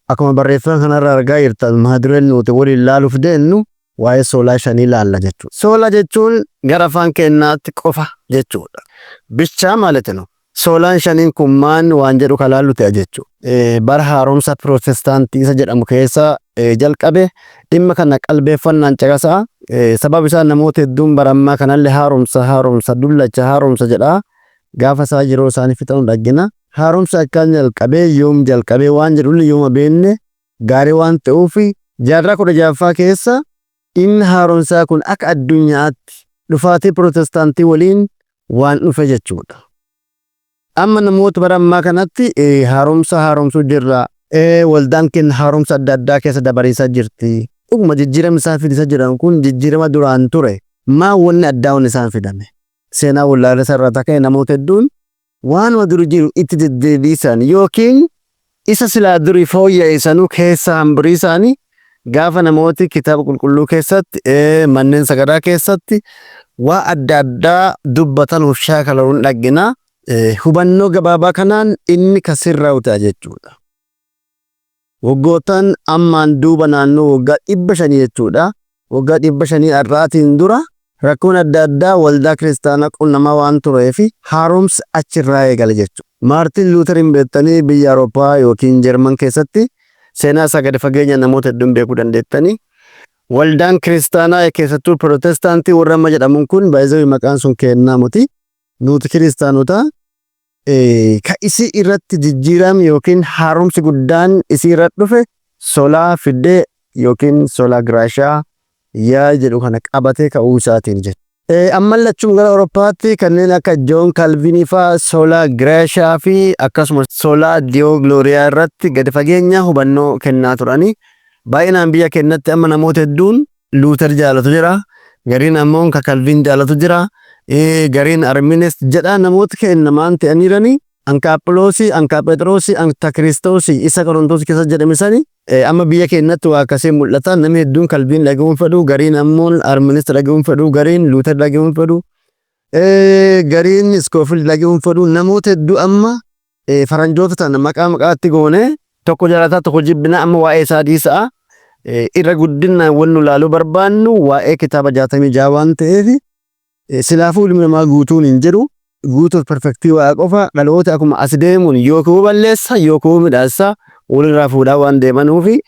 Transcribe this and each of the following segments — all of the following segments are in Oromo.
Akkuma barreeffama kanarraa argaa jirtan, mata dureen nuti waliin laaluuf deemnu waa'ee soolaa shanii laalla jechuudha. Soolaa jechuun gara afaan keenyaatti qofa jechuudha. Bichaa ማለት ነው. Soolaan shaniin kun maan waan jedhu kan laallu ta'a jechuudha. Bara haaromsa Pirootestaantii isa jedhamu keessa jalqabe. Dhimma kana qalbeeffannaan caqasaa. Sababa isaa namoota hedduun bara ammaa kanallee haaromsa, haaromsa dullacha, haaromsa jedhaa gaafa isaa yeroo isaanii fixan dhaggina. Haaromsa akkaan jalqabee, yoom jalqabee waan jedhullee yooma beenne gaarii waan ta'uuf, jaarraa 16ffaa keessa inni haaromsaa kun akka addunyaatti dhufaatii Pirootestaantii waliin waan dhufe jechuudha. Amma namoota bara ammaa kanatti haaromsa haaromsuu jirra. Waldaan keenya haaromsa adda addaa keessa dabariisaa jirti. Dhuguma jijjiirama isaan fidisa jiran kun jijjiirama duraan ture. Maa wanni addaa wanni isaan fidame? Seenaa wallaalessa irraa ta'e namoota hedduun waanuma duri jiru itti deddeebiisan yookiin isa silaa durii fooyya'e sanuu keessa hambirii isaanii gaafa namooti kitaaba qulqulluu keessatti, manneen sagadaa keessatti waa adda addaa dubbatanuuf shaakaluun dhaggina. Hubannoo gabaabaa kanaan inni kasirraa ta'a jechuudha. Waggootaan ammaan duuba naannoo waggaa 500 jechuudha. Waggaa 500 har'aatiin dura rakkoon adda addaa waldaa kiristaanaa qunnamaa waan tureef haaromsi achirraa eegale jechuudha. Maartin Luuterin beektanii, biyya Awurooppaa yookiin Jarman keessatti seenaa isaa gadi fageenya namoota hedduun beekuu dandeettanii. Waldaan kiristaanaa, keessattuu Pirootestaantii warra amma jedhamuun kun, baay'ee maqaan sun kennaa muti. Nuti kiristaanota ka isii irratti jijjiirame yookiin haaromsi guddaan isii irratti dhufe sola fide yookiin sola gratia yaa jedhu kana qabatee ka'uu isaatiin jechuudha. Amma lachuun gara Awurooppaatti kanneen akka Joon Kalvinii fa'aa sola gratia fi akkasumas sola Deo gloria irratti gadi fageenya hubannoo kennaa turani. Baay'inaan biyya keenyatti amma namoota hedduun Luuter jaalatu jira. Gariin ammoo ka Kalviin jaalatu jira. Gariin Armines jedha. Namoota keenya maan ta'aniirani, anka Aphiloosii, anka Phexroosii, anka Kiristoosii isa Qorontoos keessa jedhame sani. Amma biyya keenyatti waa akkasii mul'ata. Namni hedduun Kalviin dhaga'uun fedhu, gariin ammoo Armines dhaga'uun fedhu, gariin Luuter dhaga'uun fedhu, gariin Iskoofild dhaga'uun fedhu. Namoota hedduu amma faranjoota tana maqaa maqaatti goone tokko jaalataa, tokko jibbina. Amma waa'ee isaa dhiisa'a. Irra guddinaan wanni nu ilaaluu barbaannu waa'ee kitaaba 66 waan ta'eef, silaafuu ilmi namaa guutuun hin jiru. Guutuuf perfect waa qofa dhaloota akkuma as deemuun yookiin balleessa yookiin midhaassa walirraa fuudhaa waan deemanuufi,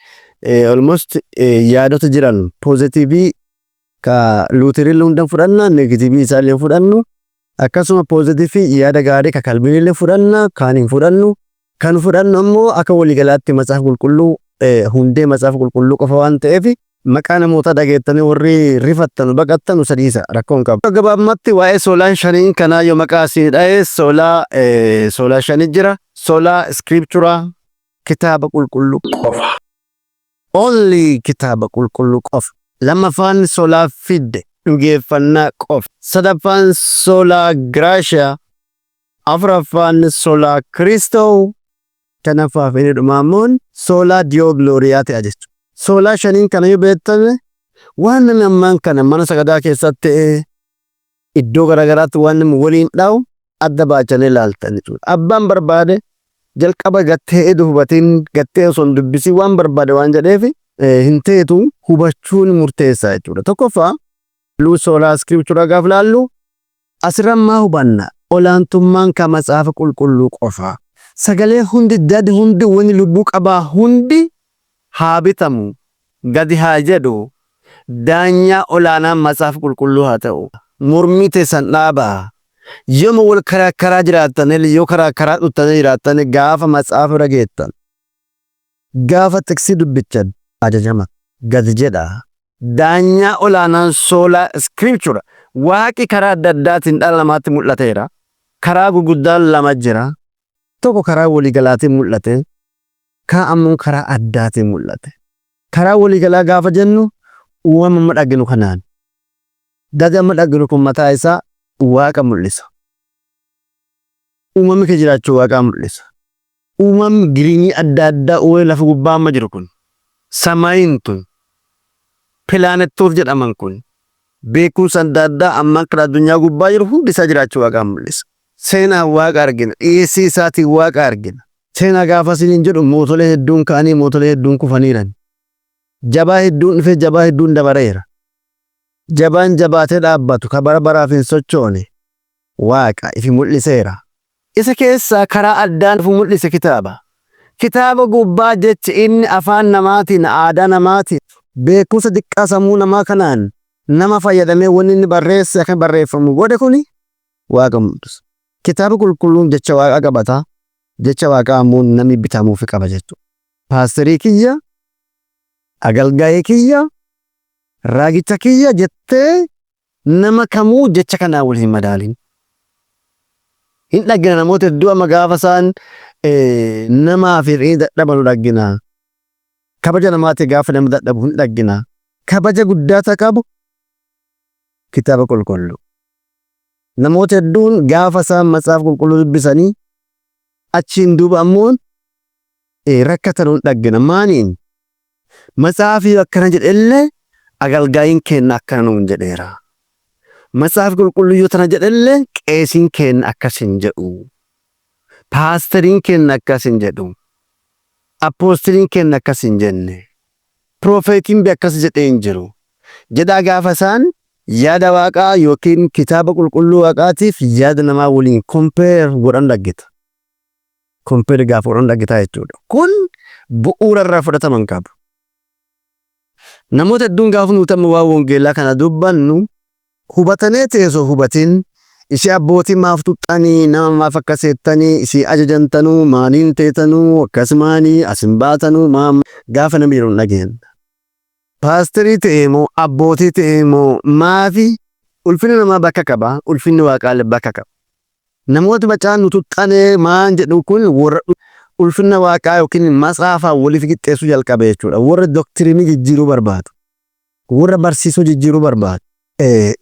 almost yaadota jiran positive ka Luuterillee hunda fudhanna, negative isaallee fudhannu, akkasuma positive yaada gaarii ka Kalviinillee fudhanna, kaan hin fudhannu. Kan fudhannu ammoo akka waliigalaatti macaafa qulqulluu, hundee macaafa qulqulluu qofa waan ta'eef, maqaa namoota dhageettanii warri rifattan baqattan sadiisa rakkoon qabu. Gabaabumatti waa'ee soolaan shaniin kanaa yoo maqaa asii dha'e, soolaa shanii jira. Sola scriptura, kitaaba qulqulluu qofa. Only kitaaba qulqulluu qofa. Lammaffaan sola fide, dhugeeffannaa qofa. Sadaffaan sola gratia. Afuraffaan sola Christo. Shanaffaa fi inni dhumaa immoo sola Deo gloria ta'a jechuudha. Soolaa shaniin kana yoo beektame, waan namni ammaan kana mana sagadaa keessatti ta'ee iddoo garaagaraatti waan namni waliin dha'u adda baachanii ilaaltan jechuudha. Abbaan barbaade jalqaba gattee edu hubatiin, gattee osoo hin dubbisiin waan barbaade waan jedheef hin teetu, hubachuun murteessaa jechuudha. Tokkoffaa sola scriptura gaaf laallu asirra maa hubanna? Olaantummaan kan macaafa qulqulluu qofa. Sagalee hundi, dadi hundi, wani lubbuu qabaa hundi haa bitamu, gadi haa jedhu, daanyaa olaanaan macaafa qulqulluu haa ta'u. Mormii teessan dhaabaa. Yooma wal karaa karaa jiraattan, yoo karaa karaa dhuttanii jiraattan, gaafa macaafa dhageettan, gaafa tiksii dubbichan ajajama, gadi jedha. Daanyaa olaanaan sola scriptura. Waaqi karaa adda addaatiin dhala namaatti mul'ateera. Karaa gurguddaan lama jira. Tokko karaa waliigalaatiin mul'ate. Kaan ammoo karaa addaatiin mul'ate. Karaa waliigalaa gaafa jennu uumama amma dhaginu kanaan. Dadi amma dhaginu kun mataa isaa Waaqa mul'isa. Uumamni kee jiraachuu Waaqaa mul'isa. Uumamni green adda addaa uumame lafa gubbaa amma jiru kun, samaayiin tun, pilaanettoota jedhaman kun, beekumsa adda addaa ammaan kan addunyaa gubbaa jiru hundi isaa jiraachuu Waaqaa mul'isa. Seenaan Waaqa argina. Dhiyeessii isaatiin Waaqa argina. Seenaa gaafa isiniin jedhu mootolee hedduun ka'anii mootolee hedduun kufaniiran. Jabaa hedduun dhufee jabaa hedduun dabareera. Jabaan jabaatee dhaabbatu ka bara baraaf hin sochoone Waaqa ifi mul'iseera. Isa keessaa karaa addaan ifi mul'ise kitaaba. Kitaaba gubbaa jechi inni afaan namaatiin, aadaa namaatiin, beekumsa xiqqaa sammuu namaa kanaan nama fayyadamee wanni inni barreesse akka barreeffamu godhe kuni Waaqa mul'isa. Kitaaba qulqulluun jecha Waaqaa qabata. Jecha Waaqaa ammoo namni bitamuufi qaba jechuudha. Paasterii kiyya, agalgaayii kiyya, raagicha kiyya jettee nama kamuu jecha kanaan wal hin madaalin. Hin dhaggina namoota hedduu amma gaafa isaan namaaf hir'ii dadhabanu dhaggina. Kabaja namaati gaafa nama dadhabu hin dhaggina. Kabaja guddaa ta qabu kitaaba qulqulluu. Namoota hedduun gaafa isaan Matsaafa Qulqulluu dubbisanii achiin duuba ammoo rakkatan hin dhaggina. Maaniin? Matsaafi akkana jedhellee agalgaayiin keenna akkana nuun jedheera. Matsaafi Qulqulluu yoo tana jedhellee qeesiin keenna akkas hin jedhu. Paasteriin keenna akkas hin jedhu. Apoostiliin keenna akkas hin jenne. Piroofeetiin be akkas jedhee hin jiru. Jedhaa gaafa isaan yaada Waaqaa yookiin kitaaba qulqulluu Waaqaatiif yaada namaa waliin compare godhan dhaggita. Compare gaafa godhan dhaggitaa jechuudha. Kun bu'uura irraa fudhatama hin qabu. Namoota hedduun gaafa nuti amma waan wangeelaa kana dubbannu hubatanee ta'e osoo hubatin, ishee abbootii maaf tuxxanii, nama maaf akkas jettanii, isii ajajantanuu, maaliin teetanuu, akkas maanii as hin baatanuu, maa gaafa namni jedhu hin dhageenna. Paasterii ta'ee moo abbootii ta'ee moo maafi ulfinni namaa bakka qaba, ulfinni Waaqaallee bakka qaba. Namooti bacaan nu tuxxanee maan jedhu kun warra ulfinna Waaqaa yookiin matsaafaan waliif qixxeessuu jalqabe jechuudha. Warra doktiriinii jijjiiruu barbaadu. Warra barsiisuu jijjiiruu barbaadu.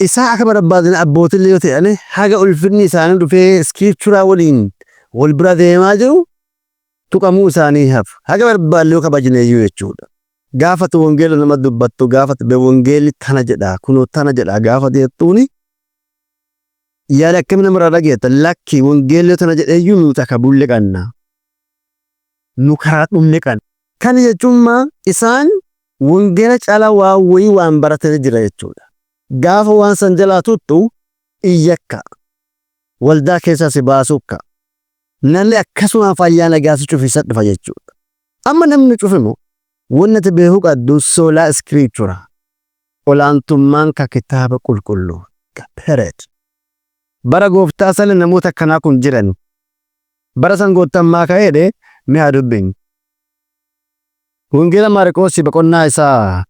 Isaa akka barbaadan abbootillee yoo ta'an haga ulfinni isaanii dhufee scripturaa waliin wal bira deemaa jiru tuqamuu isaanii hafu. Haga barbaadne yoo kabajneeyyuu jechuudha. Gaafatu wangeela nama dubbattu, gaafatu be wangeelli tana jedha, kunoo tana jedha gaafa jettuuni, yaada akkamii namarraa dhageetta? Lakki, wangeelli yoo tana jedheeyyuu nuti akka bulle qabna. Nu karaa dhumne qabna. Kana jechuun maa isaan wangeela caalaa waan wayii waan baratanii jira jechuudha. Gaafa waan san jalaa tuttu iyyakka. Waldaa keessaa si baasukka. Namni akkasumaan fayyaa nagaa si cufiisa dhufa jechuudha. Amma namni cufimu wanni ati beekuu qabdu sola scriptura. Olaantummaan ka kitaaba qulqulluu. Period. Bara gooftaa sana namoota akkanaa kun jiran. Bara san gooftaan maa ka'eedhe mee haa dubbinu. Wangeela Maarqoos boqonnaa isaa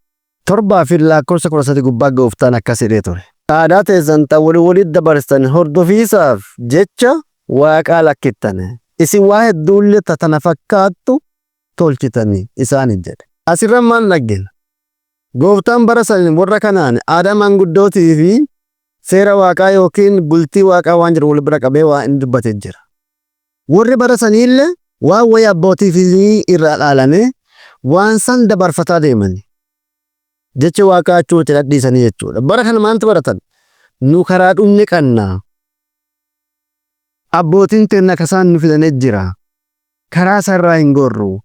7 fi lakkoofsa 13 gubbaa gooftaan akkas jedhee ture. Aadaa teessan ta walii walitti dabarsan hordofiisaaf jecha Waaqaa lakkittan. Isin waa hedduullee ta tana fakkaattu tolchitanii isaanin jedhe. Asirra maal dhaggina? Gooftaan bara san warra kanaan aadaa maanguddootii fi seera Waaqaa yookiin bultii Waaqaa waan jedhu wal bira qabee waa inni dubbatee jira. Warri bara saniillee waan wayii abbootii fi irraa dhaalame waan san dabarfataa deemani. Jecha Waaqaa achuma itti dhadhiisanii jechuudha. Bara kana maaltu baratan? Nu karaa dhumne qanna. Abbootiin teenna akka isaan nu fidanii jira. Karaa sarraa hin gorru.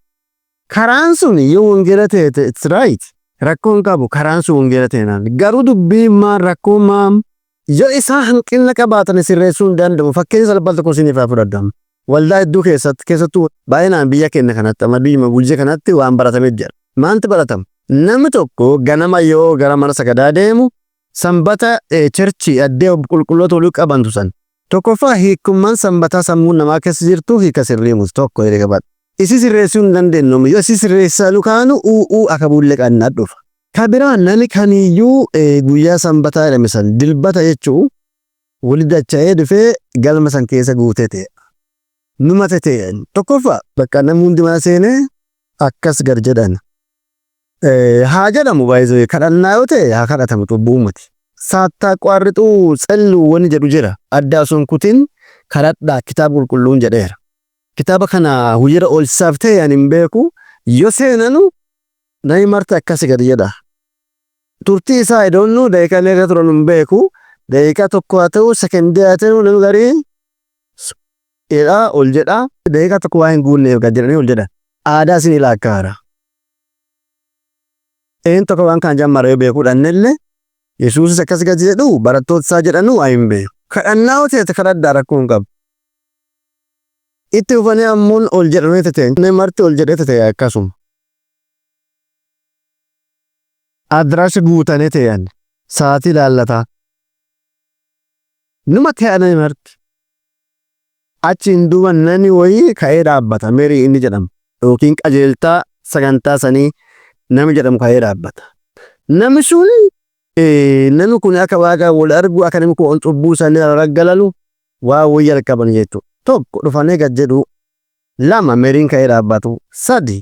Karaan sun yoo wangeela ta'e, it's right. Rakkoo hin qabu karaan sun wangeela ta'e. Garuu dubbiin maal, rakkoo maam? Yoo isaan hanqina qabaatan sirreessuu hin danda'u. Fakkeenya salphaa tokko isiniif haa fudhadhamu. Waldaa hedduu keessatti, keessattuu baay'inaan biyya keenya kanatti, amma biyyuma bulchee kanatti waan baratamee jira. Maaltu baratama? Namni tokko ganama yoo gara mana sagadaa deemu, sanbata churchii addee qulqulloota walii qabantu san. Tokkoffaa, hiikummaan sanbataa sammuu namaa keessa jirtu hiika sirrii mutu tokko jedhee qabadha. Isi sirreessuu hin dandeenyu. Yoo isi sirreessaa nu kaanu u'uu akka bulle qannaa dhufa. Ka biraa, namni kamiyyuu guyyaa sanbataa jedhame san, dilbata jechuu, wali dacha'ee dhufee galma san keessa guutee ta'e. Numa ta'e tokkoffaa bakka namni hundi mana seenee akkas gad jedhan. Haa jedhamu, baay'ee kadhannaa yoo ta'e haa kadhatamu, cubbuu miti. Saattaa qaarrixuu tselluu wani jedhu jira. Adda osoo hin kutin kadhadhaa kitaaba qulqulluun jedheera. Kitaaba kana hojiirra oolchisaaf ta'e ani hin beeku. Yoo seenanu namni marti akkasi gadi jedha. Turtii isaa edoonnu daqiiqaa meeqa turan hin beeku. Daqiiqaa 1 haa ta'u, sekendii haa ta'u, namni garii Jedhaa ol jedhaa daqiiqaa tokko waa hin guunneef gad jedhanii ol jedhan. Aadaa isinii laakkaara. Een tokko waan kana jammare yoo beekuu dhannellee Yesuusis akkas gadi jedhu barattoota isaa jedhanuu waa hin beeku. Kadhannaa yoo ta'e kadhadhaa rakkoo hin qabu. Itti fufanii ammoo ol jedhanii ta'e marti ol jedhee ta'e akkasuma. Addaraasha guutanii ta'an sa'aatii ilaallataa. Numa ta'anii marti. Achiin duuba namni wayii ka'ee dhaabbata. Meerii inni jedhamu yookiin qajeeltaa sagantaa sanii namni jedhamu ka'ee dhaabbata. Namni sun namni kun akka waaqa wal argu, akka namni kun cubbuu isaanii raggalalu waa wayii jalqaban jechuudha. Tokko dhufanii gad jedhu, lama meriin ka'ee dhaabbatu, sadi